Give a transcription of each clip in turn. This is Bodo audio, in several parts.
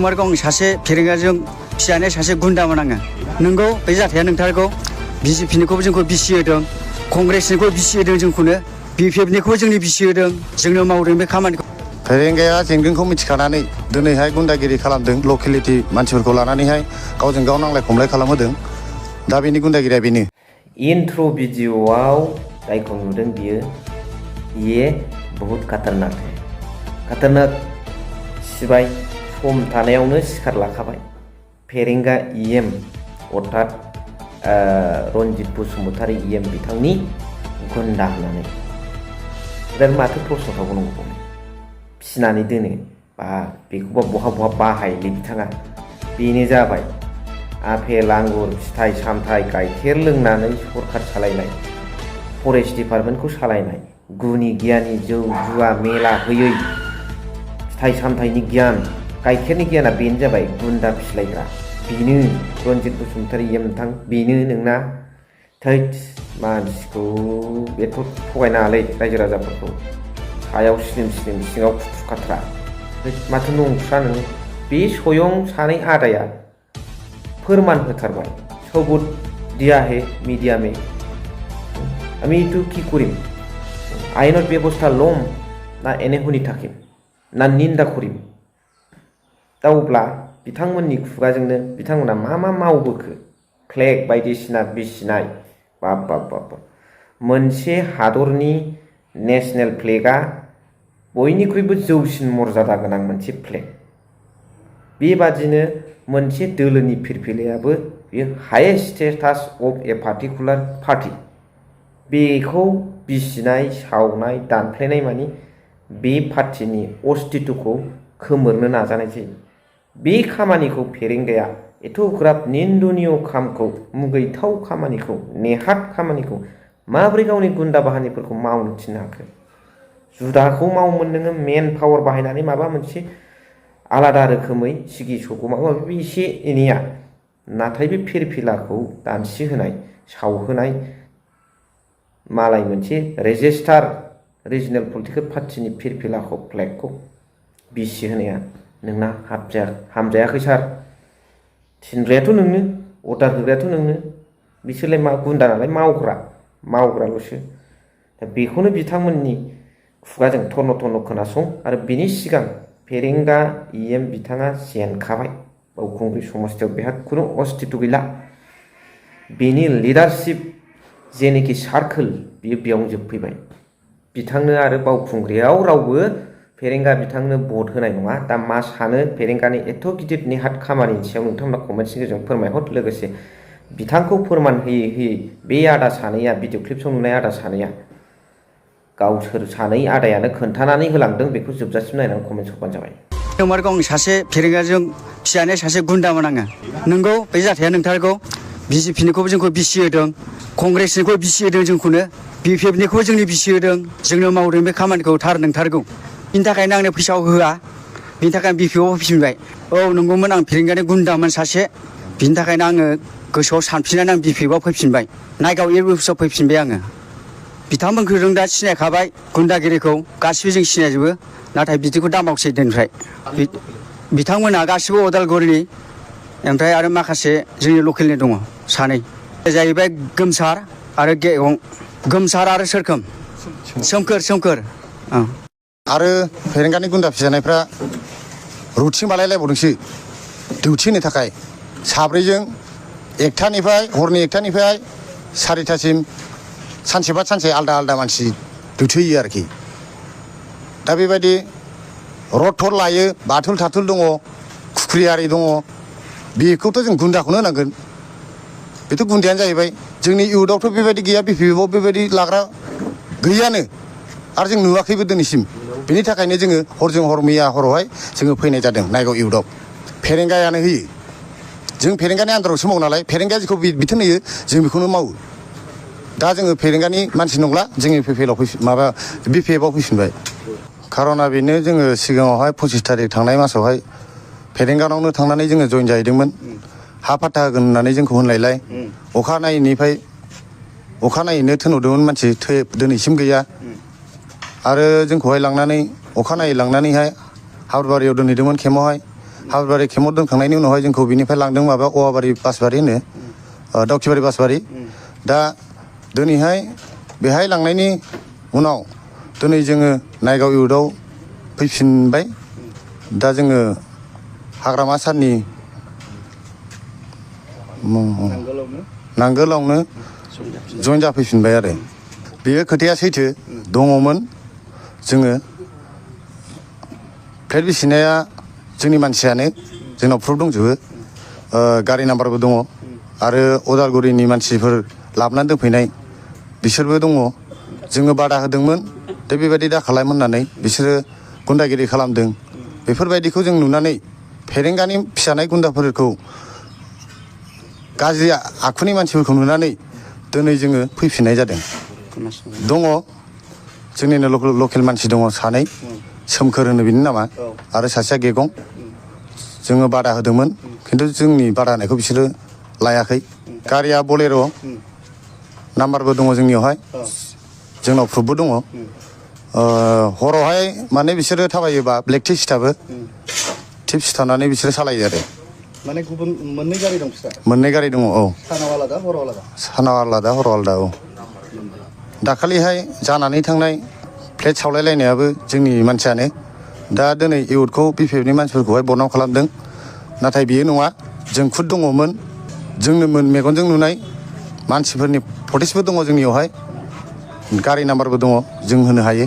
मार्गाव सासे फेरेंगाजों फिसानो सासे गुन्दामोन आङो नोंगौ बे जाथाया नोंथारगौ बिजेपिनिखौबो जोंखौ बिसि होदों कंग्रेसनिखौ बिसि होदों जोंखौनो बिपिएफनिखौबो जोंनि बिसि होदों जोंनो मावदों बे खामानिखौ फेरेंगाया जेंगोनखौ मिथिखानानै दिनैहाय गुन्दागिरि खालामदों लकेलिटि मानसिफोरखौ लानानैहाय गावजों गाव नांलाय खमलाय खालामहोदों दा बेनि गुन्दागिरिया बेनो इंट्रो भिडिअआव जायखौ नुदों बियो ये बहुत खतरनाक है खतरनाक सिबाय सम थानायावनो सिखार लाखाबाय फेरेंगा इएम अर्थात रनजित बसुमतारी इएम बिथांनि गुन्दा होननानै दा माथो प्रश्न थाबावनांगौ फिसिनानै दोनो बा बेखौबा बहा बाहायलै बिथाङा बेनो जाबाय आपेल आंगुर फिथाइ सामथाइ गाइखेर लोंनानै सरखार सालायनाय फरेस्ट डिपार्टमेन्टखौ सालायनाय गुनि गियानि जौ जुवा मेला होयै फिथाइ सामथाइनि गियान गाइखेरनि गियाना बेनो जाबाय गुन्दा फिसिलायग्रा बेनो रनजित बसुमतारी नोंथां बेनो नोंना थैद मानसिखौ बेथ' थगायनाङालै रायजो राजाफोरखौ सायाव स्लिम स्लिम सिङाव खुथु खाथ्रा माथो नंथ्रा नोङो बे सयं सानै आदाया फरमान होथारबाय सबूत दिया है मीडिया में আমি এইটো কি কৰিম আইনত ব্যৱস্থা ল'ম না এনে শুনি থাকিম ना निन्दा करिम दा अब्ला बिथांमोननि खुगाजोंनो बिथांमोना मा मावबोखो फ्लेग बायदिसिना बिसिनाय बाब मोनसे हादरनि नेशनेल फ्लेगआ बयनिख्रुइबो जौसिन मर्यादा गोनां मोनसे फ्लेग बेबादिनो मोनसे दोलोनि फिरफिलायाबो बेयो highest status of A particular party बेखौ बिसिनाय सावनाय दानफ्लेनाय मानि बे पार्टीनि अस्तित्वखौ खोमोरनो नाजानाय जायो बे खामानिखौ फेरेंगाया एथ'ग्राब निन्दनीय खामखौ मुगैथाव खामानिखौ नेहाथ खामानिखौ माबोरै गावनि गुन्दा बाहानिफोरखौ मावनो थिननो हाखो जुदाखौ मावोमोन नोङो मेन पावार बाहायनानै माबा मोनसे आलादा रोखोमै सिगि सगौ माबा माबि एसे एनैया नाथाय बे फिरफिलाखौ दानसि होनाय सावहोनाय मालाय मोनसे रेजिस्टार रिजनेल पलिटिकल पार्टीनि फिरफिलाखौ फ्लेगखौ बिसि होनाया नोंना हामजायाखै सार थिनग्रायाथ' नोंनो अर्डार होग्रायाथ' नोंनो बिसोरलाय मा गुन्दा नालाय मावग्राल'सो दा बेखौनो बिथांमोननि खुगाजों थर्न खोनासं आरो बिनि सिगां फेरेंगा इएम बिथाङा जेनखाबाय बावखुंग्रि समस्तियाव बेहा खुनु अस्तित्व गैला बेनि लिडारशिप जेनोखि सार्कोल बियो बेयावनो जोबफैबाय बिथांनो आरो बावखुंग्रियाव रावबो फेरेंगा बिथांनो भट होनाय नङा दा मा सानो फेरेंगानि एथ' गिदिर नेहाथ खामानिनि सायाव नोंथांमोना कमेन्टनि गेजेरजों फोरमायहर लोगोसे बिथांखौ फोरमान होयै बे आदा सानैया भिडिअ क्लिप्सआव नुनाय आदा सानैया गावसोर सानै आदायानो खोन्थानानै होलांदों बेखौ जोबजासिम नायनानै कमेन्ट हरबानो जाबाय मार्गाव सासे फेरेंगाजों फिसानो सासे गुन्दामोन आङो नोंगौ बे जाथाया नोंथारगौ बिजेपिनिखौबो जोंखौ बिसि होदों कंग्रेसनिखौ बिसि होदों जोंखौनो बिपिएफनिखौबो जोंनि बिसि होदों जोंनो मावदों बे खामानिखौ थार नोंथारगौ बिनि थाखायनो आंनो फैसा होआ बिनि थाखाय आं बिपिएफआव फैफिनबाय औ नंगौमोन आं फेरेंगानि गुन्दामोन सासे बिनि थाखायनो आङो गोसोआव सानफिननानै आं बिपिएफआव फैफिनबाय नायगाव एयरवेसआव फैफिनबाय आङो बिथांमोनखौ जों दा सिनायखाबाय गुन्दागिरिखौ गासिबो जों सिनायजोबो नाथाय बिदिखौ दामावसै दिननिफ्राय बिथांमोनहा गासिबो उदालगुरिनि ओमफ्राय आरो माखासे जोंनि लकेलनि दङ सानै जाहैबाय गोमसार आरो गेगं गोमसार आरो सोरखोम सोमखोर आरो फेरेंगानि गुन्दा फिजानायफ्रा रुटिं बानायलायबावदोंसो डिउटि होनो थाखाय साब्रैजों हरनि एकथानिफ्राय सारिथासिम सानसेबा सानसे आलदा मानसि डिउटि होयो आरोखि दा बेबायदि रड थर लायो बाथुल थाथुल दङ खुख्रियारि दङ बेखौथ' जों गुन्दाखौनो होनांगोन बेथ' गुन्दायानो जाहैबाय जोंनि इउथआवथ' बेबायदि गैया बिपिएफआव बेबायदि लाग्रा गैयानो आरो जों नुवाखैबो दिनैसिम बेनि थाखायनो जोङो हरजों हर मैया हरावहाय जोङो फैनाय जादों नायगाव इउथआव फेरेंगायानो होयो जों फेरेंगानि आन्दारावसो मावो नालाय फेरेंगाया जेखौ बिथोन होयो जों बेखौनो मावो दा जोङो फेरेंगानि मानसि नंला जोंनि बिपिएफआव फैफिनबाय खारना बेनो जोङो सिगाङावहाय 25 तारिख थांनाय मासावहाय फेरेंगानावनो थांनानै जोङो जइन जाहैदोंमोन हा फाथा होगोन होननानै जोंखौ होनलायलाय अखानायैनो थिनहरदोंमोन मानसि दिनैसिम गैया आरो जोंखौहाय लांनानै अखानायै लांनानैहाय हाब्रुबारियाव दोनहैदोंमोन केम्पआवहाय हाबरबारि केम्पआव दोनखांनायनि उनावहाय जोंखौ बिनिफ्राय लांदों माबा औवाबारि बासबारि होनो दाउखिबारि बासबारि दा दिनैहाय बेहाय लांनायनि उनाव दिनै जोङो नायगाव इउथआव फैफिनबाय दा जोङो हाग्रामा सारनि नांगोलावनो जइन जाफैफिनबाय आरो बेयो खोथाया सैथो दङमोन जोङो फ्लेट बिसिनाया जोंनि मानसियानो जोंनाव प्रुफ दंजोबो गारि नाम्बारबो दङ आरो अदालगुरिनि मानसिफोर लाबोनानै दोनफैनाय बिसोरबो दङ जोङो बादा होदोंमोन दा बेबायदि दा खालाम होननानै बिसोरो गुन्दागिरि खालामदों बेफोरबायदिखौ जों नुनानै फेरेंगानि फिसानाय गुन्दाफोरखौ गाज्रि आखुनि मानसिफोरखौ नुनानै दिनै जोङो फैफिननाय जादों दङ जोंनिनो लकेल मानसि दङ सानै सोमखोर होनो बिनि नामा आरो सासेया गेगं जोङो बादा होदोंमोन खिन्थु जोंनि बादा होनायखौ बिसोरो लायाखै गारिया बलेर' नाम्बारबो दङ जोंनियावहाय जोंनाव प्रुफबो दङ हरावहाय माने बिसोरो थाबायोबा ब्लेक टिप सिथाबो टिप सिथाबनानै बिसोरो सालायो आरो माने गुबुन मोननै गारि दं बिस्रा मोननै गारि दङ औ सानाव आलादा हराव आलादा सानाव आलादा हराव आलादा औ दाखालिहाय जानानै थांनाय प्लेट सावलायलायनायाबो जोंनि मानसियानो दा दिनै इउथखौ बिपिएफनि मानसिफोरखौहाय बदनाम खालामदों नाथाय बियो नङा जों खुद दङमोन जोंनो मेगनजों नुनाय मानसिफोरनि फटेजबो दङ जोंनियावहाय गारि नाम्बारबो दङ जों होनो हायो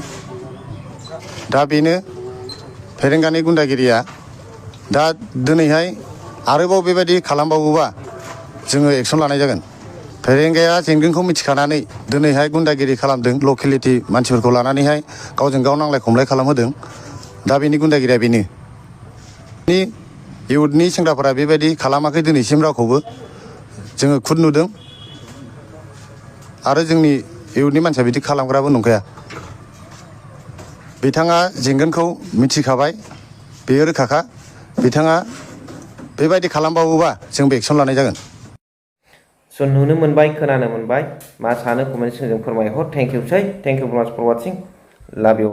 दा बेनो फेरेंगानि गुन्दागिरिया दा दिनैहाय आरोबाव बेबायदि खालामबावोबा जोङो एक्सन लानाय जागोन फेरेंगाया जेंगोनखौ मिथिखानानै दिनैहाय गुन्दागिरि खालामदों लकेलिटि मानसिफोरखौ लानानैहाय गावजों गाव नांलाय खमलाय खालामहोदों दा बेनि गुन्दागिरिया बेनो इउथनि सेंग्राफोरा बेबायदि खालामाखै दिनैसिम रावखौबो जोङो खुद नुदों आरो जोंनि इउथनि मानसिया बिदि खालामग्राबो नंखाया बिथाङा जेंगोनखौ मिथिखाबाय बेयो रोखाखा बिथाङा बेबायदि खालामबावोबा जोंबो एक्सन लानाय जागोन स' नुनो मोनबाय खोनानो मोनबाय मा सानो कमेन्ट सेक्सनजों फोरमायहर thank you for watching love U